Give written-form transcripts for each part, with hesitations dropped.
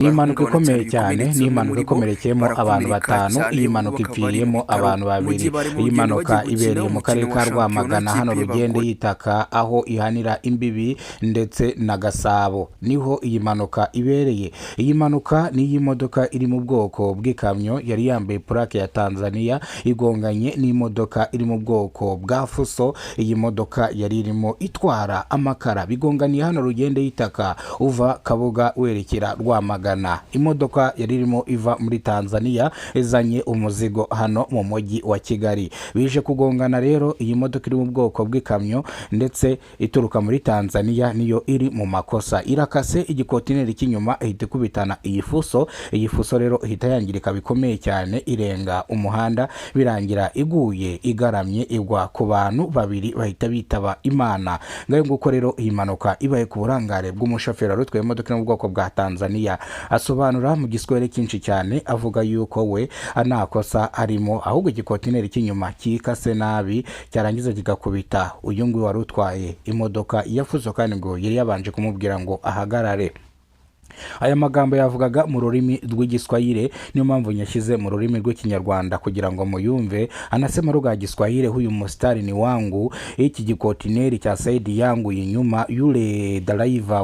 Ni impanuka Barahungabana ikomeye cyane cyane, bikomeretse, ni bamwe impanuka muri bo ikomerekeyemo abantu barakomereka batanu, cyane, iyi ubu mpanuka bakaba bari mu ipfiriyemo bitaro abantu mu babiri. gihe bari mu Iyi rugendo mpanuka bagiye gukina ibereye mu karere umukino wa ka shampiyona Rwamagana, hano ikipe Rugende y'abagore. y'itaka aho ihanira imbibi ndetse na Gasabo, niho iyi mpanuka ibereye. Iyi mpanuka ni iy'imodoka iri mu bwoko bw'ikamyo yari yambaye purake ya Tanzania, igonganye n'imodoka iri mu bwoko bwa fuso. Iyi modoka yari irimo itwara amakara, bigonganiye hano Rugende y'itaka uva Kabuga werekera Rwamagana. Imodoka yari irimo iva muri Tanzania izanye umuzigo hano mu mujyi wa Kigali, bije kugongana rero. Iyi modoka iri mu bwoko bw'ikamyo ndetse ituruka muri Tanzania niyo iri mu makosa, irakase igikotineri cy'inyuma ihita ikubitana iyi fuso. Iyi fuso rero ihita yangirika bikomeye cyane, irenga umuhanda, birangira iguye igaramye, igwa ku bantu babiri bahita bitaba Imana. Ngayo nguko rero, iyi mpanuka ibaye ku burangare bw'umushoferi wari utwaye imodoka iri mu bwoko bwa Tanzania. Asobanura mu giswahili cyinshi cyane, avuga yuko we nta kosa arimo, ahubwo igikotineri cy'inyuma kikase nabi cyarangiza kigakubita uyu nguyu wari utwaye imodoka ya fuso, kandi ngo yari yabanje kumubwira ngo ahagarare. Aya magambo yavugaga mu rurimi rw'Igiswahili, niyo mpamvu nyashyize mu rurimi rw'Ikinyarwanda kugira ngo muyumve. Anasema lugha ya Kiswahili, huyu mstari ni wangu, hiki jikotineri cha side yangu inyuma, yule deraiva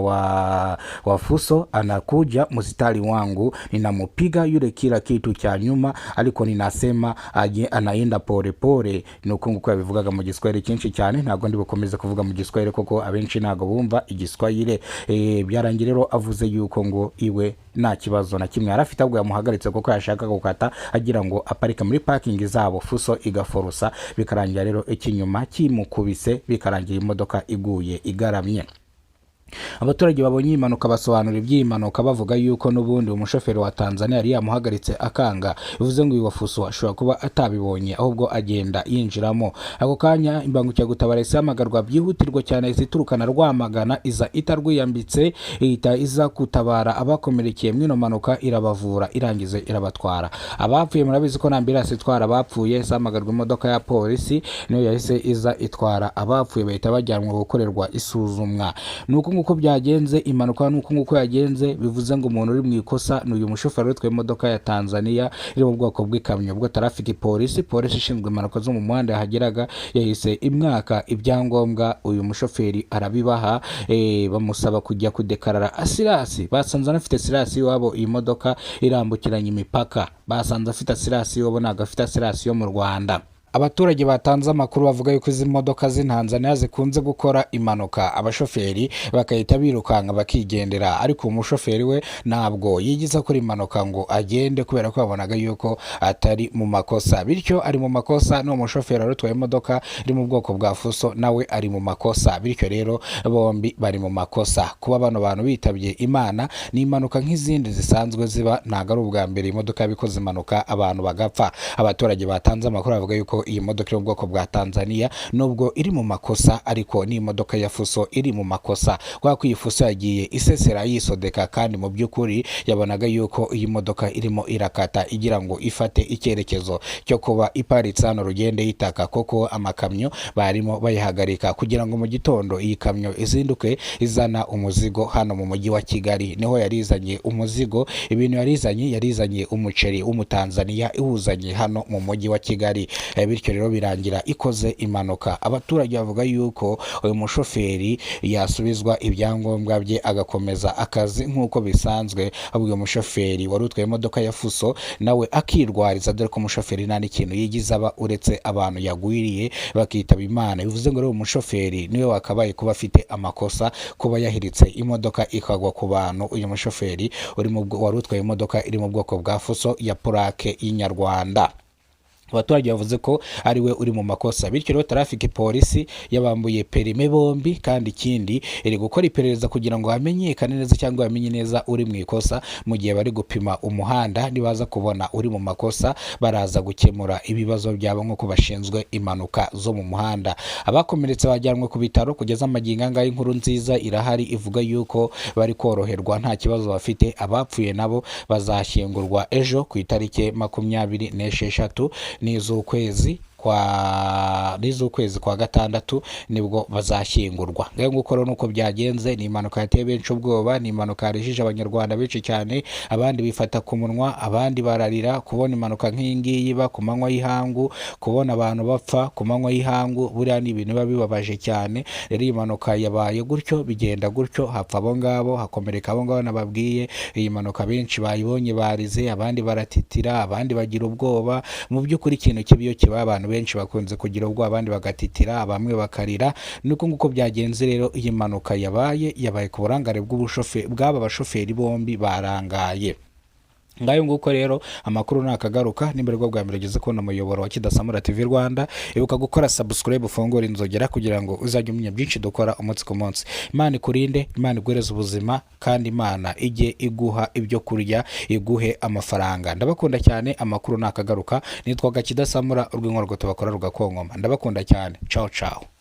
wa fuso anakuja mstari wangu, ninamupiga yule kila kitu cha nyuma, ariko ninasema aje anaenda pole pole. Ni uko nguko yabivugaga mu Giswahili cyinshi cyane, ntabwo ndi bukomeze kuvuga mu Giswahili kuko abenshi ntabwo bumva Igiswahili. Byarangiye rero avuze yuko ngo iwe nta kibazo na kimwe yari afite, ahubwo yamuhagaritse kuko yashaka gukata agira ngo aparike muri parking zabo, fuso igaforosa, bikarangira rero ikinyuma kimukubise, bikarangira imodoka iguye igaramye. Abaturage babonye iyi mpanuka basobanura iby'iyi mpanuka, bavuga yuko n'ubundi umushoferi wa Tanzania yari yamuhagaritse akanga, bivuze ngo uyu wa fuso ashobora kuba atabibonye ahubwo agenda yinjiramo. Ako kanya imbangukiragutabara yahise ihamagarwa byihutirwa cyane, yahise iturukana Rwamagana iza itarwiyambitse, ihita iza gutabara abakomerekeye muri ino mpanuka, irabavura, irangiza irabatwara. Abapfuye murabizi ko nta ambulance itwara abapfuye, yahise ihamagarwa imodoka ya polisi, niyo yahise iza itwara abapfuye, bahita bajyanwa gukorerwa isuzumwa. Ni uko nguko byagenze, impanuka ni uko nguko yagenze. Bivuze ngo umuntu uri mu ikosa ni uyu mushoferi utwaye imodoka ya Tanzania iri mu bwoko bw'ikamyo. Ubwo traffic polisi, polisi ishinzwe impanuka zo mu muhanda yahageraga, yahise imwaka ibyangombwa, uyu mushoferi arabibaha, bamusaba kujya kudekarara assurance. Basanze anafite assurance iwabo, iyi modoka irambukiranya imipaka, basanze afite assurance iwabo, ntabwo afite assurance yo mu Rwanda. Abaturage batanze amakuru bavuga yuko izi modoka z'Intanzaniya zikunze gukora impanuka, abashoferi bagahita birukanka bakigendera, ariko umushoferi we ntabwo yigize akora impanuka ngo agende, kubera ko yabonaga yuko atari mu makosa. Bityo ari mu makosa n'uwo mushoferi wari utwaye imodoka iri mu bwoko bwa fuso nawe ari mu makosa, bityo rero bombi bari mu makosa. Kuba bano bantu bitabye Imana ni impanuka nk'izindi zisanzwe ziba, ntabwo ari ubwa mbere imodoka yabikoze impanuka abantu bagapfa. Abaturage batanze amakuru bavuga yuko iyi modoka iri mu bwoko bwa Tanzania nubwo iri mu makosa, ariko ni imodoka ya fuso iri mu makosa, kubera ko iyi fuso yagiye isesera yisodeka, kandi mu by'ukuri yabonaga yuko iyi modoka irimo irakata igira ngo ifate icyerekezo cyo kuba iparitse hano Rugende y'itaka, koko amakamyo barimo bayihagarika kugira ngo mu gitondo iyi kamyo izinduke izana umuzigo hano mu mujyi wa Kigali. Niho yarizanye umuzigo, ibintu yarizanye, yarizanye umuceri w'Umutanzaniya iwuzanye hano mu mujyi wa Kigali. Bityo rero birangira ikoze impanuka. Abaturage bavuga yuko uyu mushoferi yasubizwa ibyangombwa bye agakomeza akazi nk'uko bisanzwe, ahubwo uyu mushoferi wari utwaye imodoka ya fuso nawe akirwariza, dore ko umushoferi nta n'ikintu yigize aba uretse abantu yagwiriye bakitaba Imana. Bivuze ngo rero umushoferi niwe wakabaye kuba afite amakosa kuba yahiritse imodoka ikagwa ku bantu, uyu mushoferi wari utwaye imodoka iri mu bwoko bwa fuso ya purake y'inyarwanda. Abaturage bavuze ko ari we uri mu makosa. Bityo rero traffic polisi yabambuye perime bombi, kandi ikindi iri gukora iperereza kugira ngo hamenyekane neza cyangwa bamenye neza uri mu ikosa. Mu gihe bari gupima umuhanda, nibaza kubona uri mu makosa baraza gukemura ibibazo byabo nk'uko bashinzwe impanuka zo mu muhanda. Abakomeretse bajyanwe ku bitaro. Kugeza amagingo aya inkuru nziza irahari ivuga yuko bari koroherwa, nta kibazo bafite. Abapfuye nabo bazashyingurwa ejo ku itariki 26 n'iz'ukwezi kwa kwa n'iz'ukwezi kwa gatandatu nibwo bazashyingurwa. Ngayo nguko rero nuko byagenze. Ni impanuka yateye benshi ubwoba, ni impanuka yarijije Abanyarwanda benshi cyane, abandi bifata ku munwa, abandi bararira. Kubona impanuka nk'iyi ngiyi iba ku manywa y'ihangu, kubona abantu bapfa ku manywa y'ihangu, buriya ni ibintu biba bibabaje cyane. Rero iyi mpanuka yabaye gutyo, bigenda gutyo, hapfa abo ngabo, hakomereka abo ngabo nababwiye. Iyi mpanuka benshi bayibonye barize, abandi baratitira, abandi bagira ubwoba. Mu by'ukuri ikintu kibi iyo kibaye, abantu benshi bakunze kugira ubwoba, abandi bagatitira, bamwe bakarira. Nuko nguko byagenze rero. Iyi mpanuka yabaye ku burangare bw'aba bashoferi bombi barangaye. Ngayo nguko rero, amakuru nakagaruka. Nimba aribwo bwa mbere ugeze kubona umuyoboro wa Kidasamura TV Rwanda, ibuka gukora subscribe, ufungure inzogera kugira ngo uzajye umenya byinshi dukora umunsi ku munsi. Imana ikurinde, Imana iguhereze ubuzima, kandi Imana ijye iguha ibyo kurya, iguhe amafaranga. Ndabakunda cyane, amakuru nakagaruka. Nitwaga Kidasamura, urw'inkorgo tubakora rugakonkoma. Ndabakunda cyane, ciao ciao.